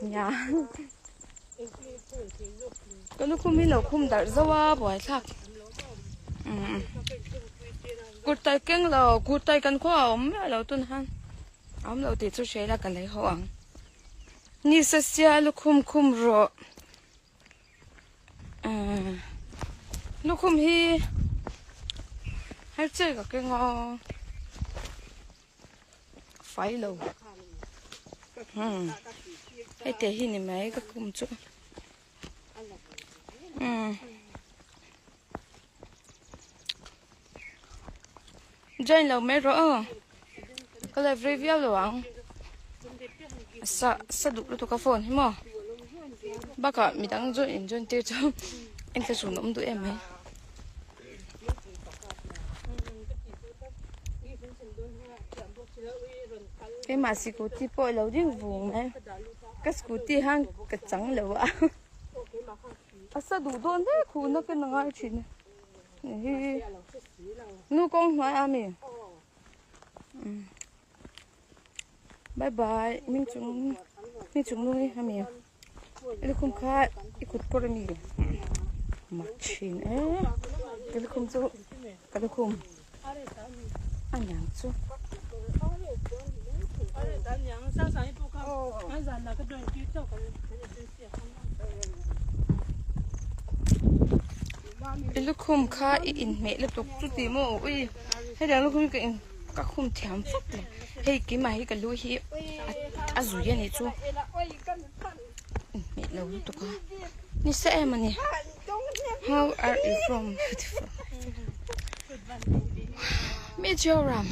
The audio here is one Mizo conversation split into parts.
Nia. Ka lukhum hi lo khum darh zauh a buaithlak. Umm. Kurtai keng lo, kurtai kan khuaah a awm miah lo tun han. A awm lo tih chu hria ila ka lei ho ang. Ni sa sia lukhum khum rawh. Umm. Lukhum hi hei che ka keng a. Fai lo. Umm. Hei te hi ni mai ka khum chu. Umm. Join lo mai rawh aw. Ka live rei viau lo ang. Sa sa duh lutuk a phone hi maw. Bakah midang join in join tir chu inthlahrun awm duh em mai. Keimah scooty pawh ilo ding vung mai ka scooty hian ka chang lo a a sa duh dawn hle khuhna ka na ngai thin a hi nu kawng hnuai a mi bye bye hming chung hming chung nu hi a mi. I lukhum kha i kut kawr a mi mak thin e ka lukhum chu ka lukhum a niang chu. I lukhum kha i inhmeh lutuk chu ti maw ui hetiang lukhum hi ka in ka khum thiam fak lo hei keimah hi ka lu hi a zui a nih chu. Inhmeh lo lutuk a ni sa em a ni how are you from beautiful Mizoram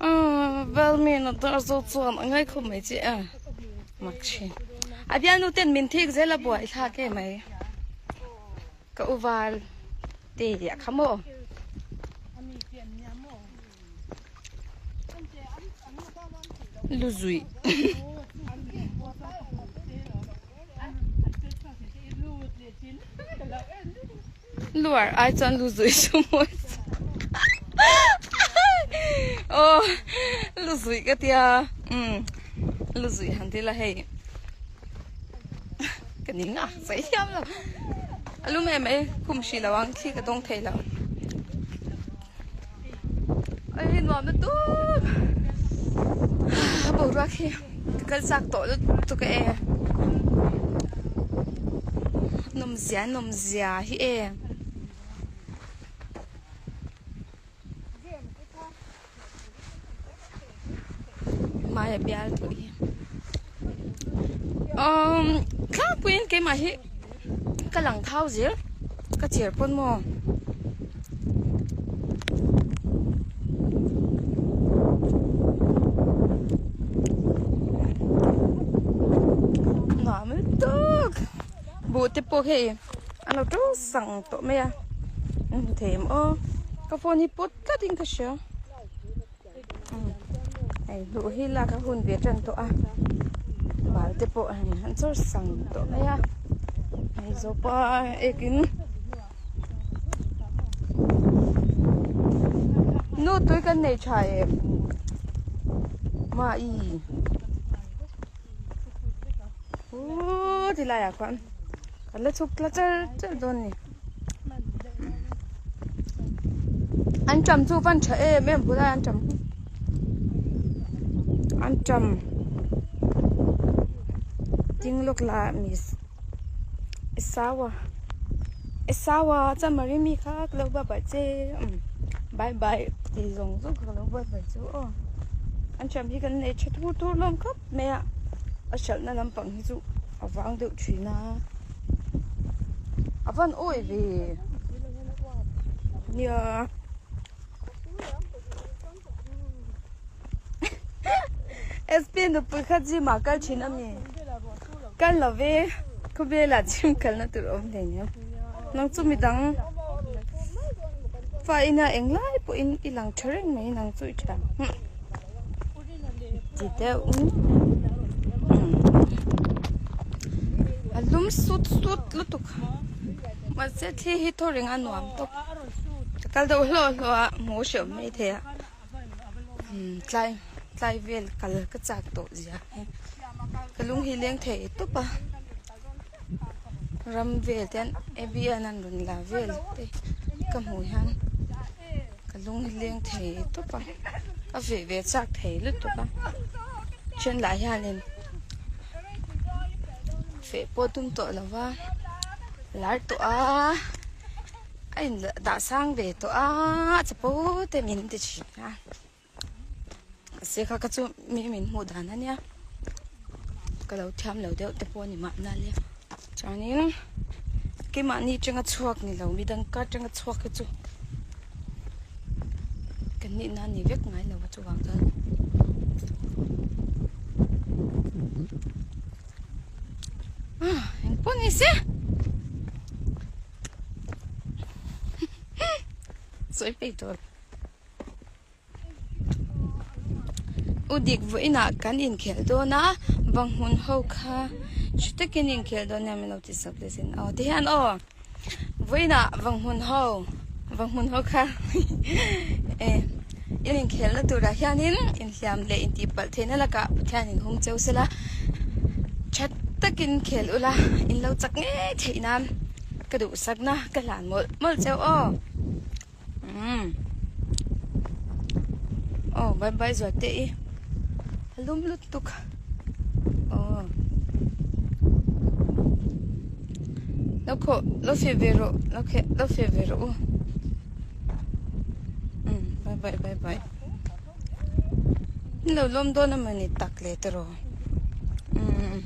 ah vel mi na dar zo chuan a ngai khawp mai che a mak thin a bialnu ten min thik zel a buai thlak em mai ka u val te a kha maw. Lu zuih Luar ai chuan lu zuih chu mawi aw lu zuih ka tia umm lu zuih han ti la hei ka ning a sawi hiam lo a lum em mai khum hrih lo ang khi ka dawng thei lo. Hei nuam na tuk a boruak hi ka kal chak tawh lutuk e nawm zia nawm zia hi e. Hmaia bial tawh hi umm tlangpuiin keimah hi ka lang thau zel ka cher pawn maw. Nuam lutuk buh te pawh hei an lo to sang tawh mai a an hmu thei em aw ka phone hi pawt tlat in ka hria. Hei hnuh hi lak a hun ve tan tawh a bal te pawh hei an chawr sang tawh mai a hei zawpa ekin nu tui kan nei tha em mai uuh ti laiah khuan kan la chhuk tla char char dawn a ni. An ṭam chu van ṭha em em bulai an ṭam an ṭam ding lawk la miss Esawa Esawa chuan mi kha ka lo bye bye che umm bye bye tih zawng zawng kha ka lo bye bye chu aw an ṭam hi kan nei ṭha thur thur hlawm khawp mai a a hralhna lampang hi chu a vang deuh ṭhin a. A van awi ve nia SP nupui kha gym ah kal thin a mi kal lo ve khawvel ah gym kalna tur a awm hle nia nang chu midang fa ina englai pawhin i lang tha reng mai nang chu i tha Ti deuh a lum sut sut lutuk mahse thli hi thaw reng a nuam tawp ka kal deuh hlawh hlawh a hmuh hreh awm mai thei a tlai tlai vel kal ka chak tawh zia hi. Ka lung hi leng thei tawp a, ram vel te hian Abby-a'n an rawn la vel te ka hmuh hian ka lung hi leng thei tawp a, ka feh ve chak thei lutuk a, then lah hianin feh pawh tum tawh lo va, lar tawh a, a in dah sang ve tawh a, chapo te min ti thin a. Mahse kha kha chu mi min hmuh dan a nia ka lo thiam lo deuh te pawh a ni mahna le chuanin keimahni atanga chhuak ni lo midang kar atanga chhuak hi chu kan nihna a ni vek ngai lo a chuvang chuan ah engpawh ni se sawi peih tawh. U dik vawiinah kan inkhelh dawn a banghmun ho kha hre takin inkhelh dawn nia min lo ti sak leh sin aw tihian aw vawiinah banghmun ho banghmun ho kha e in inkhelhna turah hianin inhliam leh intihpalh theihna lakah Pathian in hum cheu sela tha takin khel ula in lo chak ngei theih nan ka duhsakna ka hlan mawlh mawlh cheu aw. Umm aw bye bye zual te i a lum lutuk aw lo khawh lo feh ve rawh lo kheh lo feh ve rawh u umm bye bye bye bye in lo lawm dawn emawni tak leh tawh umm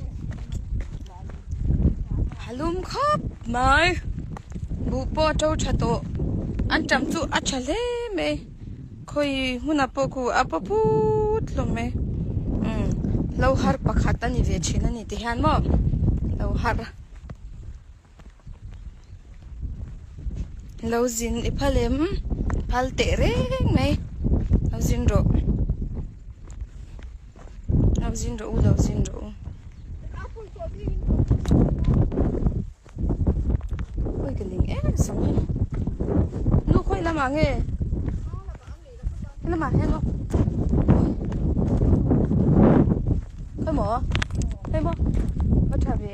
a lum khawp mai buh pawh a to tha tawh an tam chu a tha hle mai khawi hmunah pawh khu a paw phut hlawm mai umm lo har pakhat a ni ve thin a ni ti hian maw lo har lo zin i phal em phal teh reng mai lo zin rawh lo zin rawh u lo zin rawh u ui ka ning em sawm hi nu khawi lamah nge lamah hian aw khawi maw khawi maw va tha ve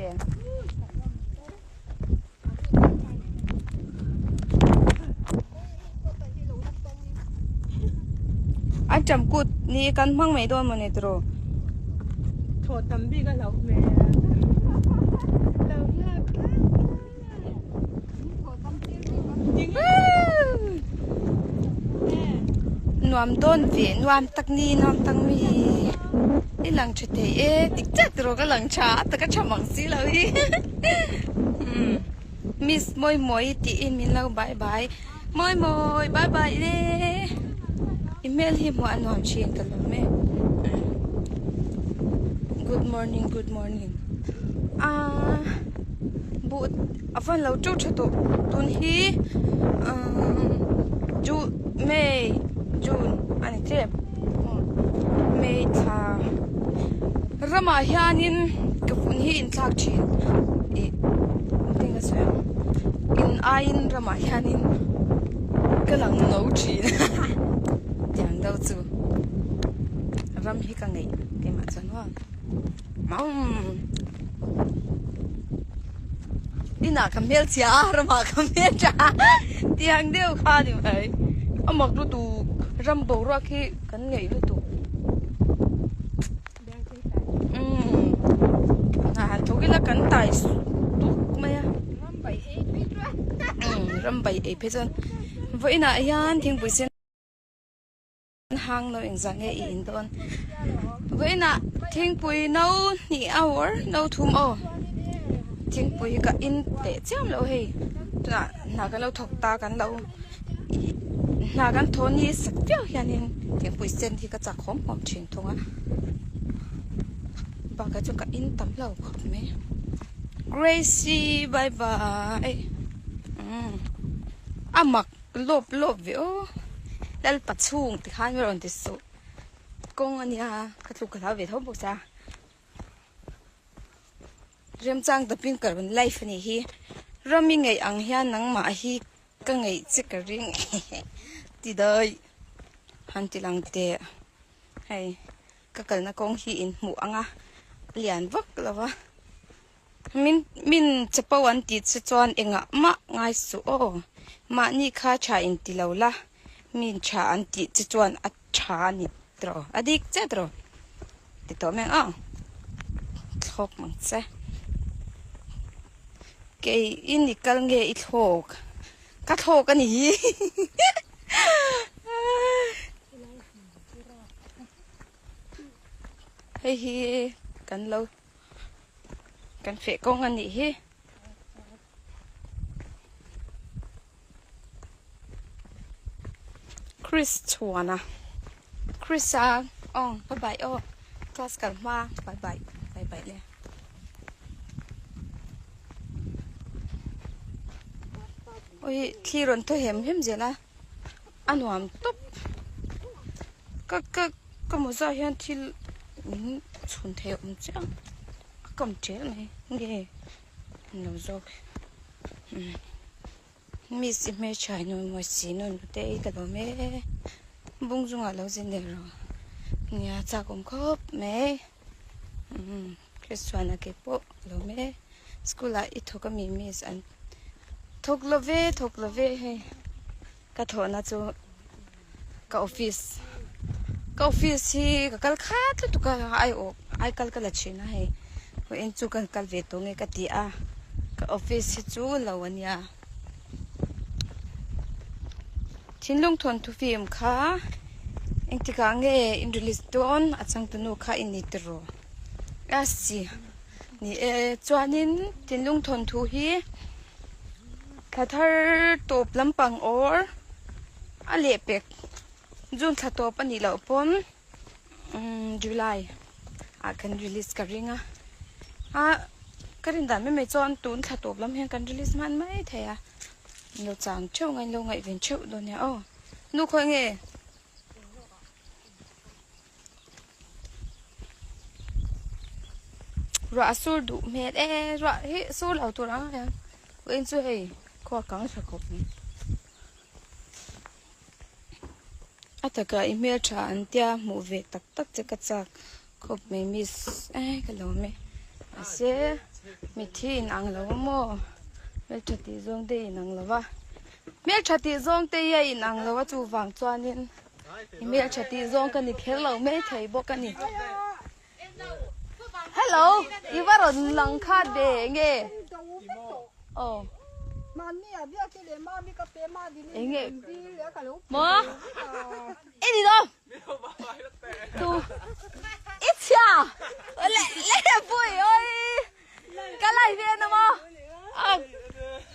an ṭam kut ni kan hmang mai dawn mawni tiraw thaw tam bik a hlauh hmel lo nghak Nuam dawn ve nuam tak ni nuam tak mi i lang tha thei e dik chiah tiraw ka lang tha a taka tha mang si lo hi miss mawi mawi tiin min lo bye bye mawi mawi bye bye le i hmel hi hmuh a nuam thin ka lawm e good morning good morning aaa. Buh a van lo teuh tha tawh tun hi umm ju may june a ni tlem may thla ramah hianin ka vun hi inthlak thin ih engtin ka sawi ang in aiin ramah hianin ka lang no thin tiang deuh chu ram hi ka ngeih keimah chuan maw. Inah ka hmel chhia a ramah ka hmel tha a tiang deuh kha a ni mai a mak lutuk ram boruak hi kan ngeih lutuk umm hna han thawk ila kan tai tuk mai a umm ram bai ei phei chuan vawiinah hian thingpui sen. Hang no engzah nge i in dawn vawiinah thingpui no hnih hour no thum aw thingpui hi ka in teh chiam lo hei tunah hna kan lo thawk ta kan lo ih hna kan thaw ni sak viau hianin thingpui sen hi ka chak hawm hawm thin thung a bakah chuan ka in tam lo khawp mai Gracie bye bye umm a mak. Lawp lawp ve aw Lalpa chhung ti khan rawn ti suh kawng a nia ka tluk ka hlau ve tho bawk sia remchang tapin ka rawn live a nih hi ram i ngeih ang hian nangmah hi ka ngeih che ka ring ti daih han ti lang teh hei ka kalna kawng hi in hmuh ang a. lian vak lo a min min chapo an tih che chuan engah mah ngai suh aw mahni kha tha in ti lo la min tha an tih che chuan a tha a ni tawh a dik che tawh ti tawh mai ang aw thlawk mang che kei i ni kal nge i thlawk ka thlawk a ni hi. Hei hi kan lo kan feh kawng a nih hi. Chris chhuana Chris a aw bye bye aw class kal hma bye bye bye bye le. Oi thli rawn thaw hem hem zel a. A nuam tawp ka ka ka mawza hian thil min chhun thei a awm chiang a kam ṭel mai nge lo zawk miss i hmeltha i nuam mawi si nu nute i ka lawm e bung zungah lo zin leh rawh nia chak awm khawp mai umm Christiana ke pawh ka lawm e school ah i thawk ami miss an thawk lo ve thawk lo ve hei ka thawhna chu ka office ka office hi ka kal khat lutuk a ai awh ai kal ka la thin a hei vawiin chu ka kal ve tawh nge ka ti a ka office hi chu lo a nia thinlung thawnthu film kha engtikah nge in release dawn a changtunu kha i ni tiraw a si. Ni e, chuanin thinlung thawnthu hi thla thar tawp lampang or a lehpek June thla tawp a nih loh pawn umm July ah kan release ka ring a, a ka rin dan mai mai chuan tun thla tawp lam hian kan release hman mai thei a, lo chang theuh ngain lo ngaihven theuh dawn nia aw, nu khawi nge? Ruah a sur duh hmel e ruah hi sur lo tur ang hian vawiin chu hei khua kang tha khawp mai a takah i hmel tha an tia hmuh ve tak tak che ka chak khawp mai miss e ka lo awm e mahse mitthi in ang lo a maw hmeltha tih zawng te in ang lo va hmeltha tih zawng te hi a in ang lo a chuvang chuanin. I hmeltha tih zawng ka ni kher lo mai thei bawk a ni. Hello, i va rawn lang khat ve enge? Aw. Enge? Maw? I ni lo. Tu. I chhia. Le le pui oi. Ka live en a maw?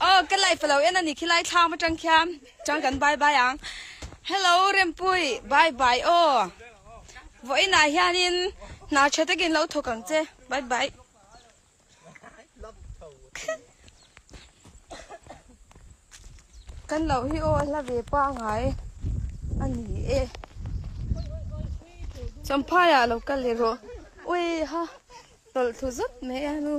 Aw ka live lo en a ni khilai thlam atang khian chuan kan bye bye ang. Hello Rempui bye bye aw. Vawiinah hianin hna tha takin lo thawk ang che bye bye. Kan loh hi aw a hla ve pangai a ni e. Champhai ah lo kal leh rawh. Ui ha. Tawlh thlu zut mai a nu.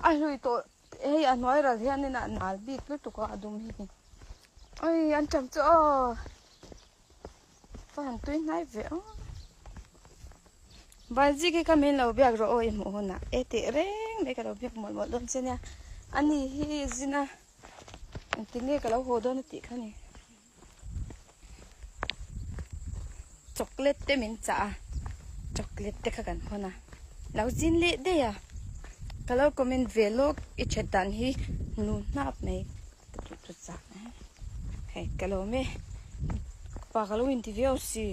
A hlui tawh hei a hnuai ral hianin a nal bik lutuk a a dum hi. Oi an tam chu aw. Ka han tui hnai ve aw. Vanzi khi ka min lo biak rawh aw i hmuh hunah e tih reng mai ka lo biak mawlh mawlh dawn che nia. Ani hi zina engtin nge ka lo haw dawn a tih kha ni. Chocolate te min chah a chocolate te kha kan hawn a lo zin leh daih a ka lo comment ve lawk i that dan hi nu hnap mai ka duh chu chak a hei ka lawm e pa ka lo inti viau si.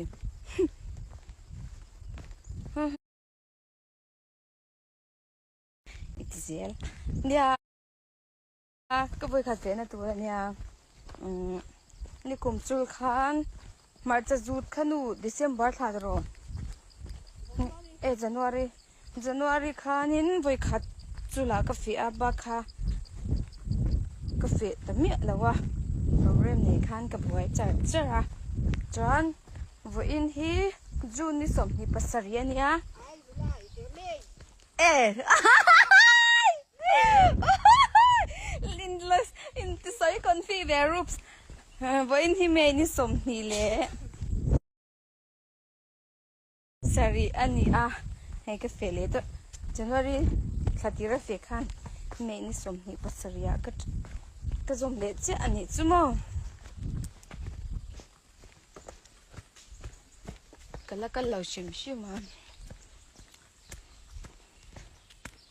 I ti zel nia. Ka vawikhat fehna tur a nia umm nikum chul khan hmarcha zut kha nu December thla ta rawh e January January khanin vawikhat chulah ka feh a bak kha ka feh ta miah lo a program nei khan ka buai char char a chuan vawiin hi June ni 27 a nia. E Intisawi confi ve rups. Vawiin hi May ni 20 leh. Sarih a ni a, hei ka feh leh deuh. January thla tira feh khan May ni 27 ah ka zawm leh chiah a nih chu maw. Ka la kal lo hrim hrim a,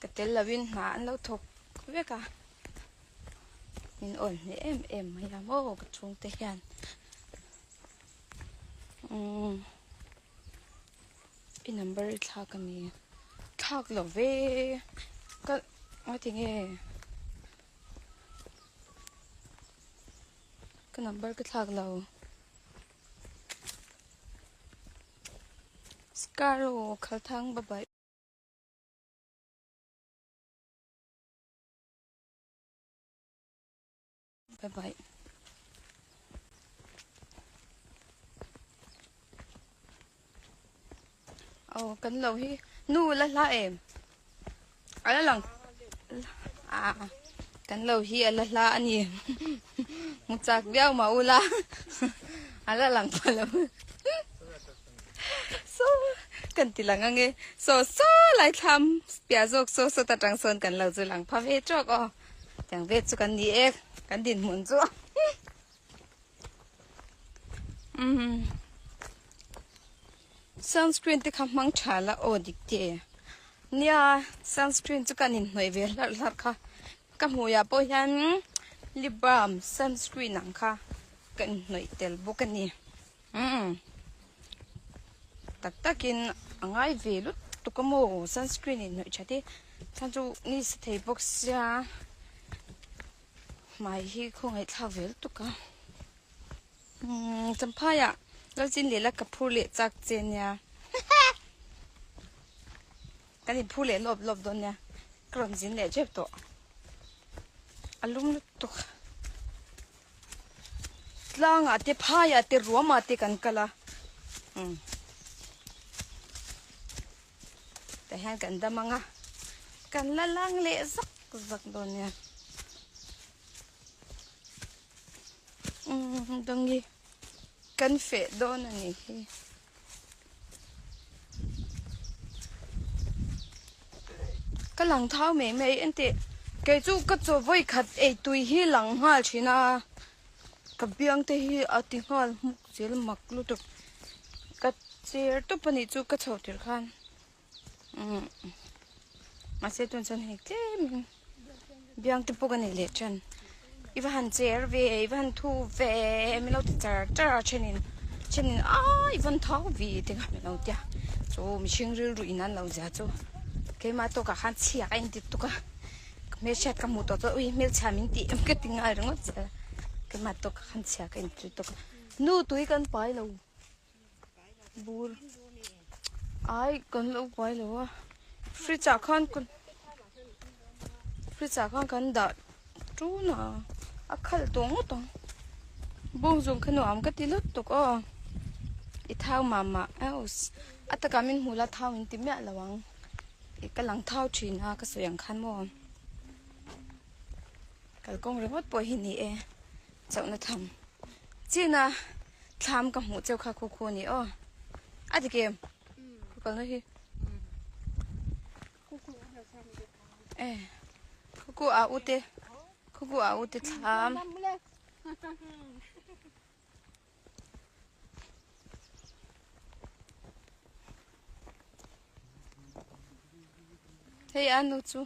ka tel lovin hna an lo thawk vek a, min awn hneh em em mai a maw ka chhungte hian. Umm i number i thlak a ni thlak lo ve ka ngaw tinge ka number ka thlak lo scar aw khalthang bye bye. Bye bye. Aw kan lo hi nu la hla em ala lang a kan lo hi ala hla ani mu chak viau ma ula ala lang pha lo so kan ti lang ange so so lai thlam piah zawk so so ta tang sawn kan lo chu lang pha ve tawk aw. Tiang vet chu kan ni e kan dinhmun chu umm sunscreen te kha hmang tha la aw dik te nia sunscreen chu kan inhnawih ve hlarh hlarh kha ka hmuiah pawh hian lip balm sunscreen ang kha ka inhnawih tel bawk a ni umm tak takin a ngai ve lutuk a maw sunscreen inhnawih that hi. Chuan chu ni sa thei bawk sia hmai hi khawngaih thlak ve lutuk a umm champhai ah lalchin leh la ka phur leh chak che nia kan in phur leh lawp lawp dawn nia ka rawn zin leh tep tawh a lum lutuk tlang ah te phai ah te ruam ah te kan kal a umm. Tah hian kan dam ang a, kan la lang leh zak zak dawn nia. Umm dawngi kan feh dawn a ni hi. Ka lang thau mai mai engtih kei chu ka chaw vawi khat ei tui hi lang nghal thin a, ka biang te hi a ti nghal hmuk zel mak lutuk. Ka cher tawp a nih chu ka chhoh tir khan umm mahse tun chuan hei tlem in biang te pawh ka nei leh tan i va han cher ve i va han thu ve min lo ti char char a thenin thenin a i van thau ve te kha min lo tia chu mihring rilru in an lo zia chu keimah tawkah khan chhiak a inti tuk a ka hmelhriat ka hmuh tawh chuan ui hmelchhia min tih em ka ti ngai ringawt zel a keimah tawkah khan chhiak a inti tuk a nu tui kan pai lo. Bur ai kan lo buai lo a fridge ah khan fridge ah khan kan dah tun a a khal tawh ngawt ang bawng zawng kha nuam ka ti lutuk aw i thau mah mah a takah min hmu la thau in ti miah lo ang i ka lang thau thin a ka sawi ang khan maw kalkawng ringawt pawh hi ni e chauhna tham chin a. Thlam ka hmuh cheu kha khu khu a ni aw. A dik em? Khu kalna hi. E khu khu a u te. Khu khu a u te thlam. Hei a nu chu.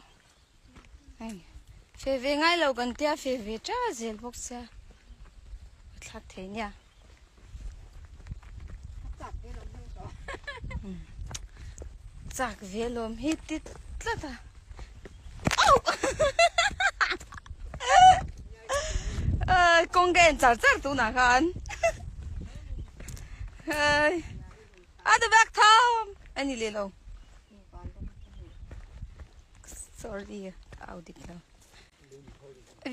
Hei fe ve ngai lo kan tia fe ve ta zel bawk sia. Thlak thei nia. Chak ve lawm hi ti tlat a. Kawng ka en char char tunah khan. Hei. A the back tham. Ani le lo. Sorry, au dik lo.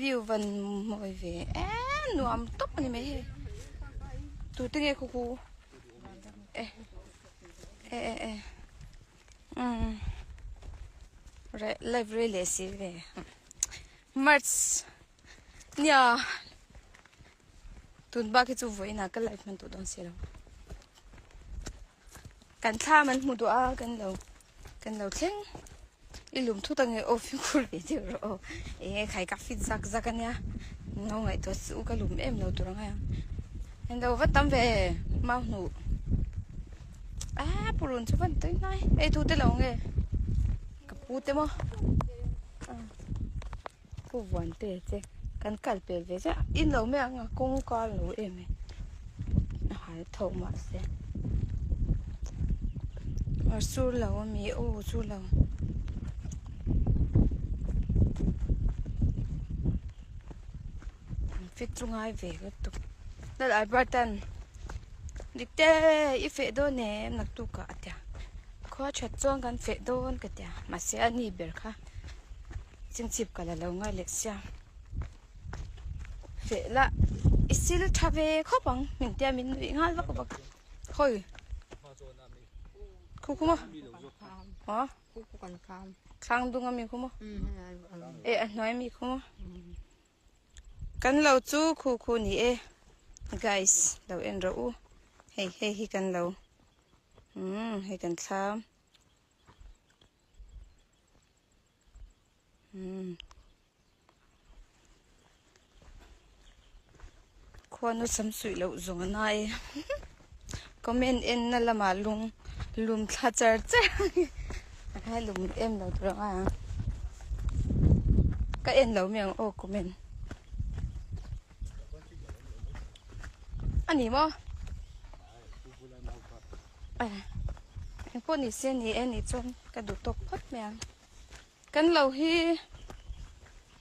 View van mawi ve e nuam tawp ani mai hei. Tu te nge khu khu. E e e e. Um. Re live re le si ve. March nia tun bak hi chu vawiinah ka live hman tawh dawn si lo. Kan thlam an hmu duh a kan lo kan lo thleng i lum thut ange aw fimkhur ve deuh rawh aw eng e khai ka fit zak zak ania ngo ngaihtuah chu ka lum em lo tur angai ang en lo va tam ve mau hnuh a purun chu van tui hnai ei tu te lo nge ka pu te maw pu vuan te che kan kal pel ve chiah in lo mai ang a kawng kar lo em e a hal tho mahse a sur lo ami aw sur lo fit chu ngai ve lutuk lal Alberta'n dik te i feh dawn em naktuk ah a tia khua that chuan kan feh dawn ka tia mahse a ni ber kha. Chingchip ka la lo ngai leh sia. Feh la i sil tha ve khawp ang min tia min nuih nghal vak vak. Hawi. Khu khu maw? Ha? Thlang dung ami khu maw? E a hnuai mi khu maw? Kan lo chu khu khu ni e. Guys, lo en rawh u. Hei hei hi kan lo. Um hei kan thlam. Khuanu sam suih loh zawng a nai e comment en na lamah lung lum thla char char a khai lum em lo tur ang a ka en lo mai ang aw comment a ni maw. Engpawh ni se ni e nih chuan ka duh tawk phawt mai ang. Kan lo hi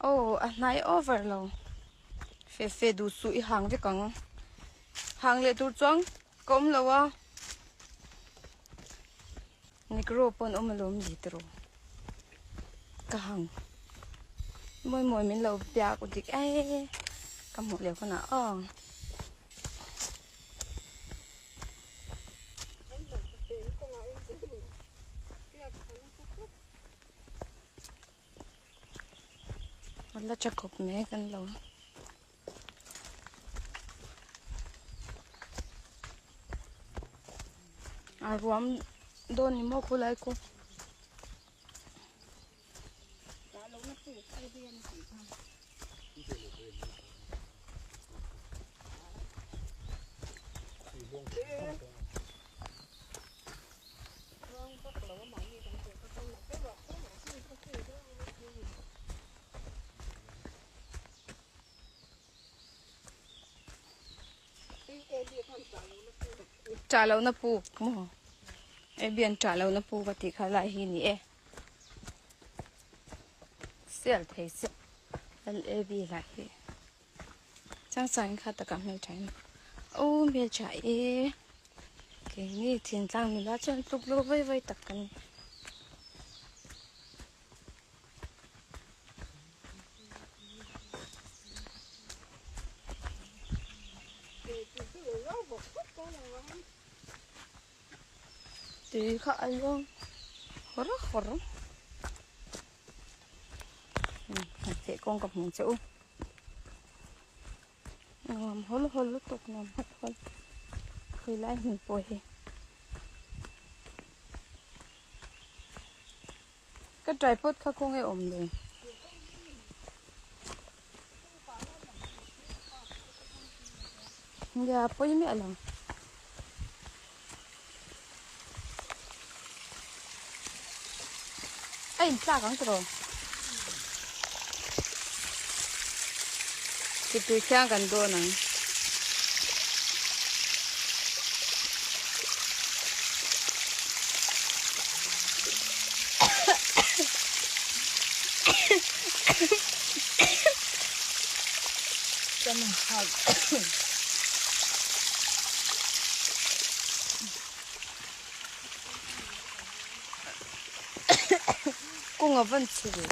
aw a hnai over lo fe fe duh suh i hang vek ang. Hang leh tur chuan ka awm lo a. Negro pawh an awm alawm li tiraw. Ka hang mawi mawi min lo biak u dik e ka hmuh leh hunah aw. La tha khawp mai kan lo a ruam dawn ni maw khulai khu. Ṭah lohna puk maw? Abian ṭah lohna puk a tih kha lai hi ni e. Sial thei se LAB lah hi changchang in kha takah hmeltha in aw hmeltha e keini thintlang nula chuan tluk lo vai vai tak kan ni. Tui kha a luang hawr hawr teh kawng ka hmu che u nuam hawl hawl lutuk nuam hawl hawl khawi lai hmun pawh hi ka tripod kha khawnge awm le. Nia pawi miah lo. A in tlak ang tiraw. Titui thiang kan dawn ang. Kawng a van chhe ve.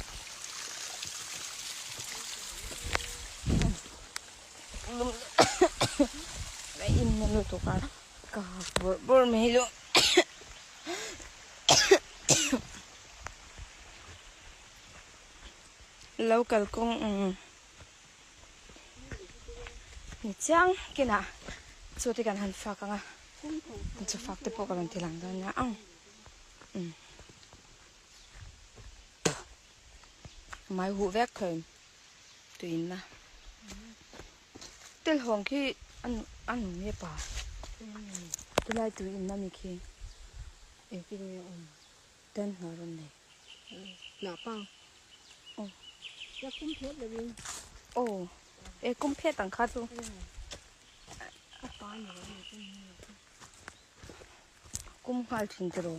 Ka in na lutuk a ka hak bawrh bawrh mai lo. Lo kal kawng umm. Ni chiang kinah chu te kan han fak ang a. Chufak te pawh ka rawn ti lang dawn nia ang. Mai huh vek khain tuinna. Tel hawng khi a nu nge pa? Tilai tui inna mi khi. Engtin nge awm? Ten hna rawn nei. Lah pa. Aw. Ya kum phet lo in. Aw. E kum phet ang kha chu. A pa ni lo ni kum ni lo. Kum nghal thin tiraw.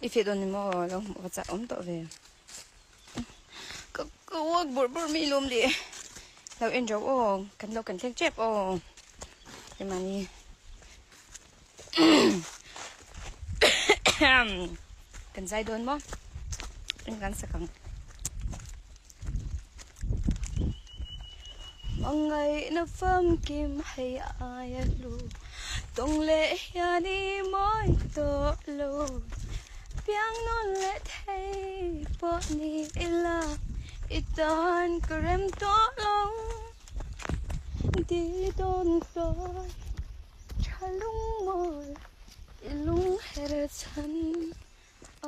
I feh dawn ni maw lo hmuh ka chak awm tawh ve ka ka uak bawrh bawrh mai lawm le lo en rau aw kan lo kan thleng tep aw keimahni kan zai dawn maw eng kan sak ang. Hmangaihna famkim hei aia hlu tawng leh hian i mawi tawh lo. Piang nawn leh thei pawh ni ila i tan ka rem tawh lo. Di dawn hlawi tha lungmawi i lungher chhan.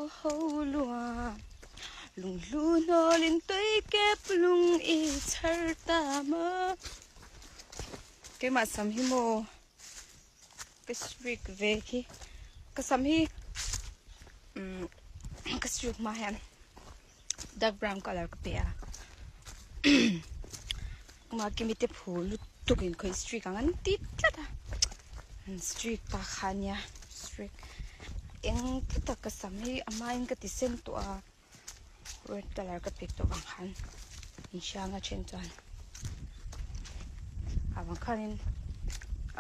A ho lua lunghlu hnawlin tui kep lung i chhar ta maw. Keimah sam hi maw ka streak ve khi ka sam hi umm ka streak hma hian dark brown colour ka pe a ma kimi te phu lutuk in khawi streak ang an ti tlat a an streak ta kha ania streak eng te tak ka sam hi a hmain ka ti sen tawh a red colour ka pek tawh vang khan inhriang a then chuan a vang khanin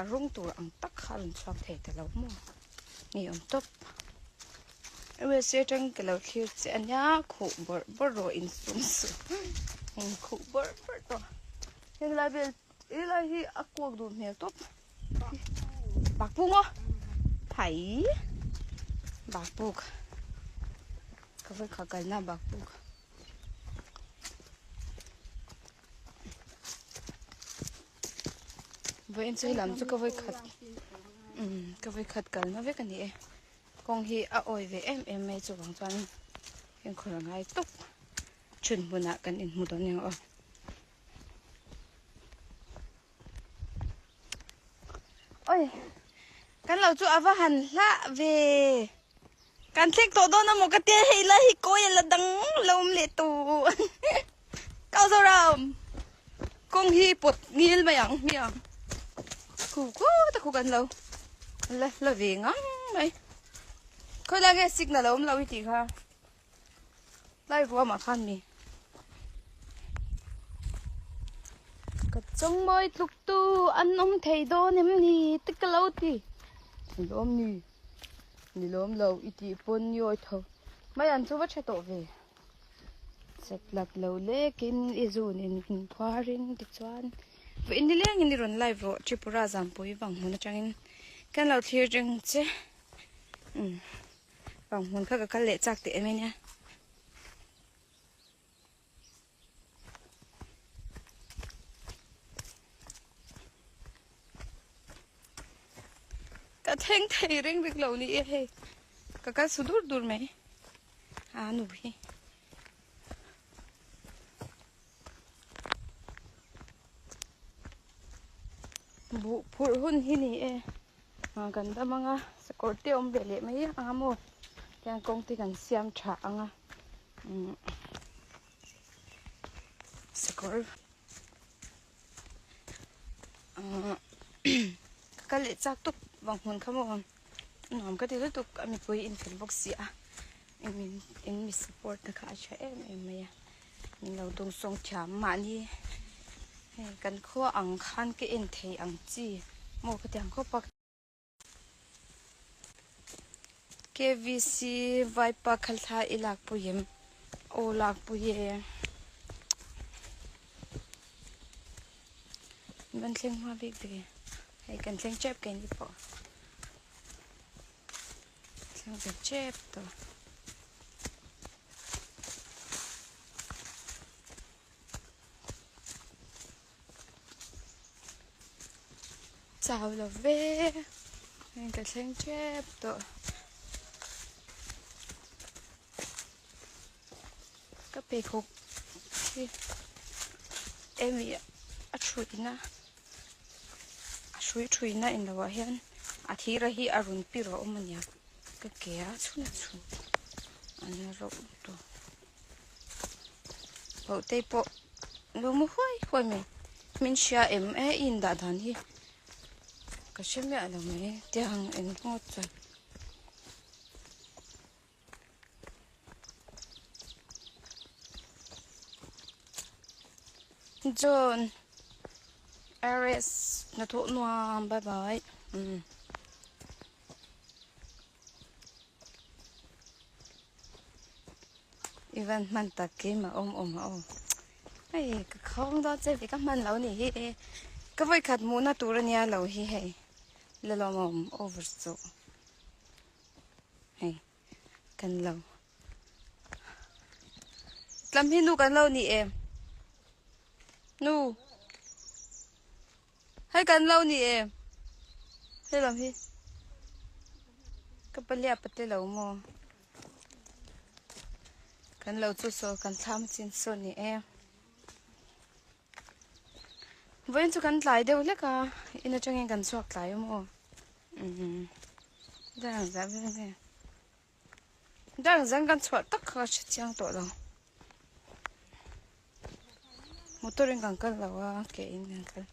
a rawng tur ang tak kha a rawn chhuak thei ta lo maw. Ni awm tawp. USA atang ka lo thlir che a nia khuh bawrh bawrh rawh insum suh. In khuh bawrh bawrh tawh. Heng lai vel he lai hi a kuak duh hmel tawp. Bakpuk maw? Hai. Bakpuk. Ka vawi kha kalna bakpuk. Vawiin chu helam chu ka vawi khat umm ka vawi khat kalna vek a ni e kawng hi a awi ve em em mai chuvang chuan fimkhur a ngai tawp chhun hmunah kan inhmu dawn eng aw. Oi kan lo chu a va han hlah ve kan thleng tawh dawn amaw ka tia hei la hi kawi a la dang lo awm leh tawh kau Zoram kawng hi pawt ngil mai ang hmiang khu khu ta khu kan lo la la ve ngang mai khawi lai nge signal a awm lo i tih kha Tlai ruamah khan mi ka chawngmawi tluk tu an awm thei dawn em ni te ka lo ti ni lawm ni ni lawm lo i tih pawn ni awi tho mai an chu va tha tawh ve chet lak lo lekin i zun in phuarin tichuan vawiin nilengin i rawn live rawh Tripura Zampui vang hmun atangin kan lo thlir reng che umm. Vang hmun kha ka kal leh chak teh em ania. Ka thleng thei reng reng lo ni e hei. Ka kal su dur dur mai. A nu hi. Buh phurh hun hi ni e. Kan dam anga sakawr te awm ve leh mai anga maw tiang kawng te kan siam tha anga sakawr ka kal leh chak tawp vang hmun kha maw nuam ka ti lutuk a mipui in fel bawk si a in mi support na kha a tha em em mai a min lo dawng sawng thiam mahni hei kan khua ang khan ka en thei ang chi maw ka ti ang khawp a. KVC vaipa khalthla i lak pui em? Aw lak pui e. Van thleng hma bik ve. Hei kan thleng tep keini pawh. Thleng ve tep tawh. Chau lo ve heng ka thleng tep tawh. Ka pheikhawk hi emi a thuina a hrui thuina in loah hian a thira hi a rawn pir a awm a nia ka ke a chhun a chhun an la rauh tawh Bawihtei pawh lo mu huai huai mai min hria em e i indah dan hi ka hre miah lo mai tiang eng ngawt chuan. John Aries hnathawh nuam bye bye umm. I van hman tak keimah awm awm a aw hei ka khawng dawn che ve ka hman lo ni hi ka vawikhat hmuhna tur ania lo hi hei la lawmawm over chu. Hei kan lo tlam hi nu kan lo ni em nu hei kan lo ni em hei lam hi ka palia pate lo maw kan lo chu saw kan thlam chin saw ni em Vawiin chu kan tlai deuh hlek a, in atangin kan chhuak tlai a maw? Umm dar ang zah vel nge? Dar ang zan kan chhuah tak kha ka hre chiang tawh lo. Motor in kan kal lo a, ke in kan kal.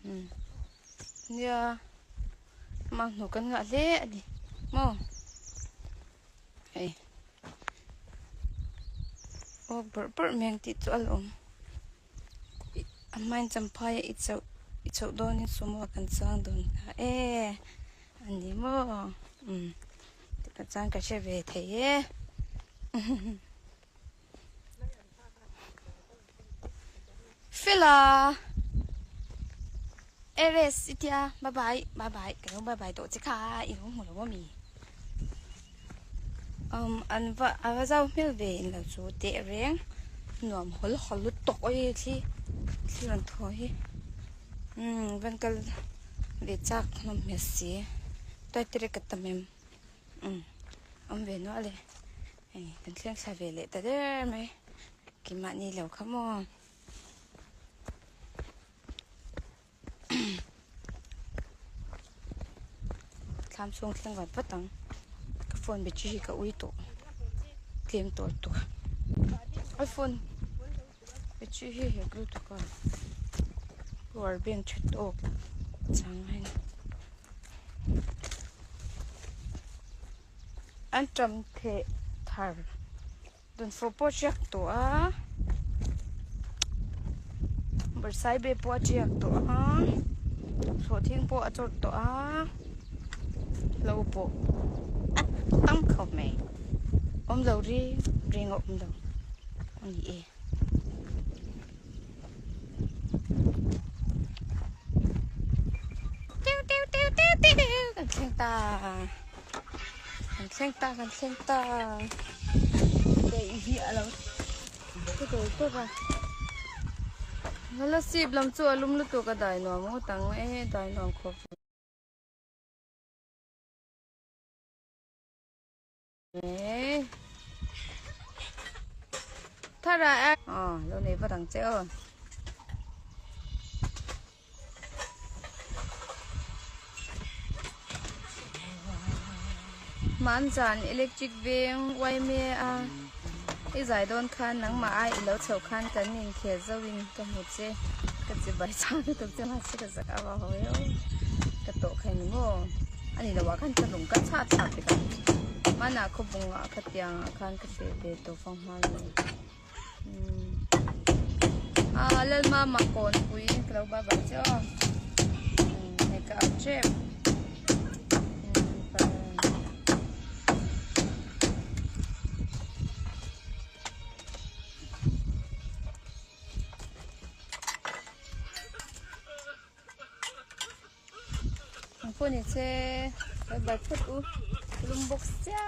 Umm nia mang hnu kan ngah hle a ni maw? Hei aw bawrh bawrh mai ang tih chu a la awm a hmain champhai a i chauh i chauh dawnin sumo ah kan chuang dawn ta e a ni maw umm tihpah chuan ka hre ve thei e Fela Aries i tia bye bye bye bye ka lo bye bye tawh che kha i lo hmu lo ami um an va a va zau hmel ve in lo chu teh reng nuam hawl hawl lutuk awii thli thli rawn thaw hi umm van kal ve chak hlawm hmel si tuaiterek ka tam em umm awm ve nual e. Hei kan thleng thla ve leh ta der mai keimahni lo kha maw thlam chhung thleng vat vat ang ka phone battery hi ka ui tawh tlem tawh lutuk a phone battery hi hek lutuk a power bank tha tawk chang a ni. An ṭam theh thar dunfawh pawh a ṭiak tawh a bawrhsaibe pawh a ṭiak tawh a sawhthing pawh a chawrh tawh a hlo pawh a tam khawp mai awm lo reng reng a awm lo a ni e. Kan thleng ta kan thleng ta kan thleng ta hei hi a lo thu tur tur a hala sip lam chu a lum lutuk a dai nuam ngawt ang e dai nuam khawp. Thara a aw lo nei vat ang che aw. Hmanzan electric veng yma a i zai dawn khan nangmah a i lo chhoh khan kan inkhel zo in ka hmu che ka chi bai chang lutuk che mahse ka zak a va hawi aw ka tawh kha ni maw. A ni loh ah khan ka lung ka chhah chhah vek a hmanah khawbung ah khatiang ah khan ka feh ve tawh fang hma lo umm ah Lalmama kawnpui ka lo bye bye che aw umm hei ka au tep umm Ang pawh ni che bye bye phawt u. Lum bawk sia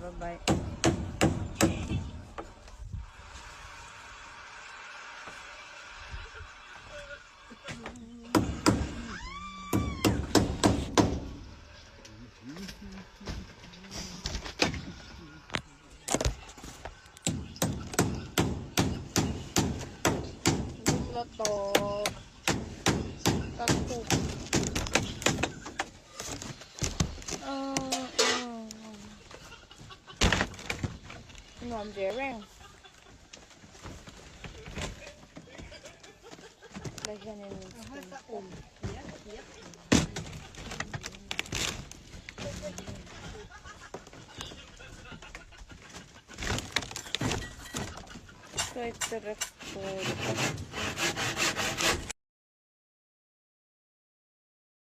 Bye bye. Tawk ka khup nuam ve reng lai hianin